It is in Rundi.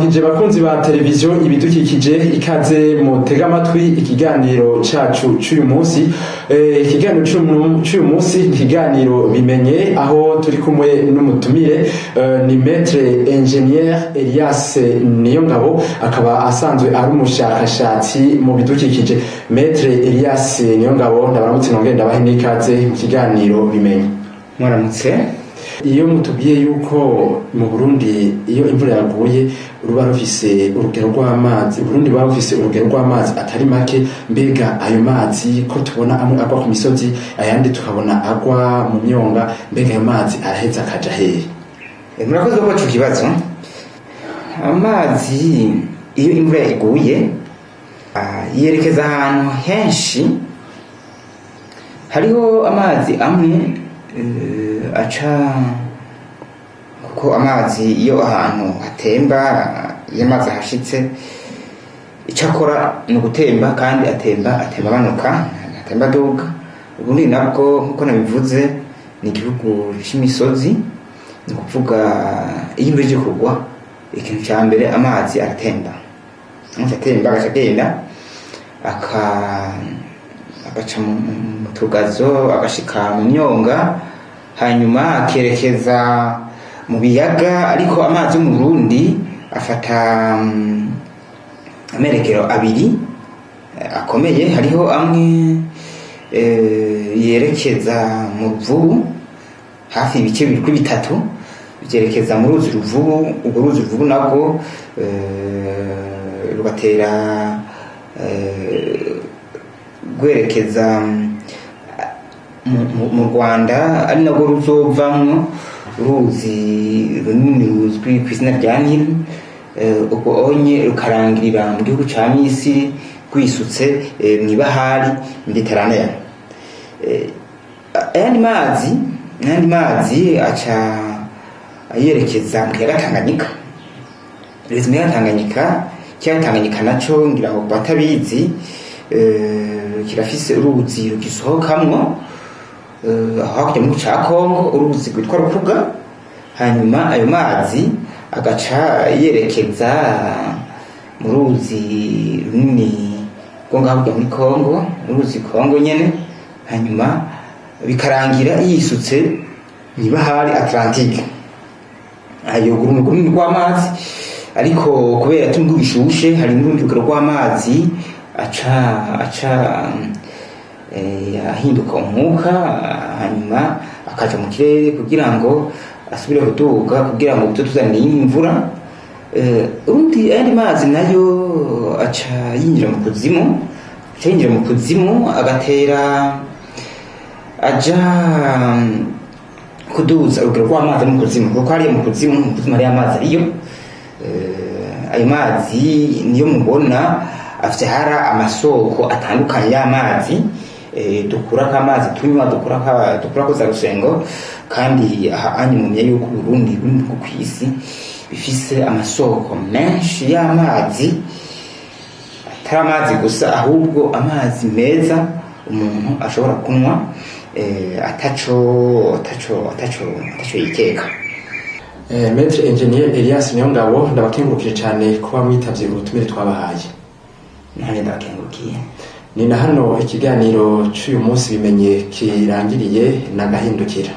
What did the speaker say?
Ndabaramukije bakunzi ba televiziyo Ibidukikije, ikaze mutega amatwi ikiganiro cacu c'uyu munsi. Ikiganiro c'uyu munsi ni ikiganiro Bimenye, aho turi kumwe n'umutumire, ni Maître Ingénieur Elias Niyongabo, akaba asanzwe ari umushakashatsi mu bidukikije. Maître Elias Niyongabo, ndabaramutse, nongere ndabahe n'ikaze mu kiganiro Bimenye. Mwaramutse. Iyo mutubwiye yuko mu Burundi iyo imvura yaguye ruba rufise urugero rw'amazi, Burundi buba bufise urugero rw'amazi atari make, mbega ayo mazi ko tubona amwe agwa ku misozi, ayandi tukabona agwa mu myonga, mbega ayo mazi araheza akaja hehe? Murakoze ko ico kibazo. Amazi iyo imvura iguye yerekeza ahantu henshi. Hariho amazi amwe aca, kuko amazi iyo ahantu hatemba, iyo amazi ahashitse icyo akora ni ugutemba, kandi atemba amanuka, atemba aduga. Ubundi nabwo, nkuko nabivuze, ni igihugu c'imisozi. Ni ukuvuga iyo imvura ije kugwa, ikintu ca mbere amazi aratemba. Amazi atemba agaca agenda agaca mu tugazo, agashika mu myonga, hanyuma akerekeza mu biyaga. Ariko amazi yo mu Burundi afata amerekero abiri akomeye. Hariho amwe yerekeza mu Ruvubu, hafi ibice bibiri kuri bitatu byerekeza mu ruzi Ruvubu. Urwo ruzi Ruvubu nabwo rugatera rwerekeza mu Rwanda, ari nabwo ruzovamwo uruzi runini ruzwi ku izina rya Nili. Ubwo onye rukarangirira mu gihugu ca Misiri, rwisutse mw'ibahari Mediterranea. Ayandi mazi aca yerekeza mu kiyaga Tanganyika. Yerekeza mu kiyaga Tanganyika. Ikiyaga Tanganyika naco, ngira ngo batabizi, kirafise uruzi rugisohokamwo aho hakurya mu gihugu ca Kongo, uruzi rwitwa Rukuga. Hanyuma ayo mazi agaca yerekeza mu ruzi runini rwo ngaho hakurya muri Kongo, uruzi Kongo nyene, hanyuma bikarangira yisutse mw'ibahari Atlantique. Ayo runini rw'amazi. Ariko kubera turi mu gihugu gishushe, hari n'urundi rugero rw'amazi aca ahinduka umwuka, hanyuma akaja mu kirere kugira ngo asubire kuduga, kugira ngo tuze tuzanire imvura. Urundi ayandi mazi nayo aca yinjira mu kuzimu, aca yinjira mu kuzimu, agatera aja kuduza urugero rw'amazi ari mu kuzimu, kuko hariya mu kuzimu hariyo amazi ariyo. Ayo mazi niyo mubona avyara amasoko atandukanye y'amazi dukurako amazi tunywa, dukurako za rusengo. Kandi aha anyi mumenya yuko Uburundi buri mu kw'isi bifise amasoko menshi y'amazi, atari amazi gusa, ahubwo amazi meza umuntu ashobora kunywa ataco yikeka. Maître Ingénieur Elias Niyongabo, ndabakengurukije cyane kuba mwitavye ubutumire twabahaye. Nanjye ndabakengurukiye. Ni na hano ikiganiro c'uyu munsi Bimenye kirangiriye, nagahindukira.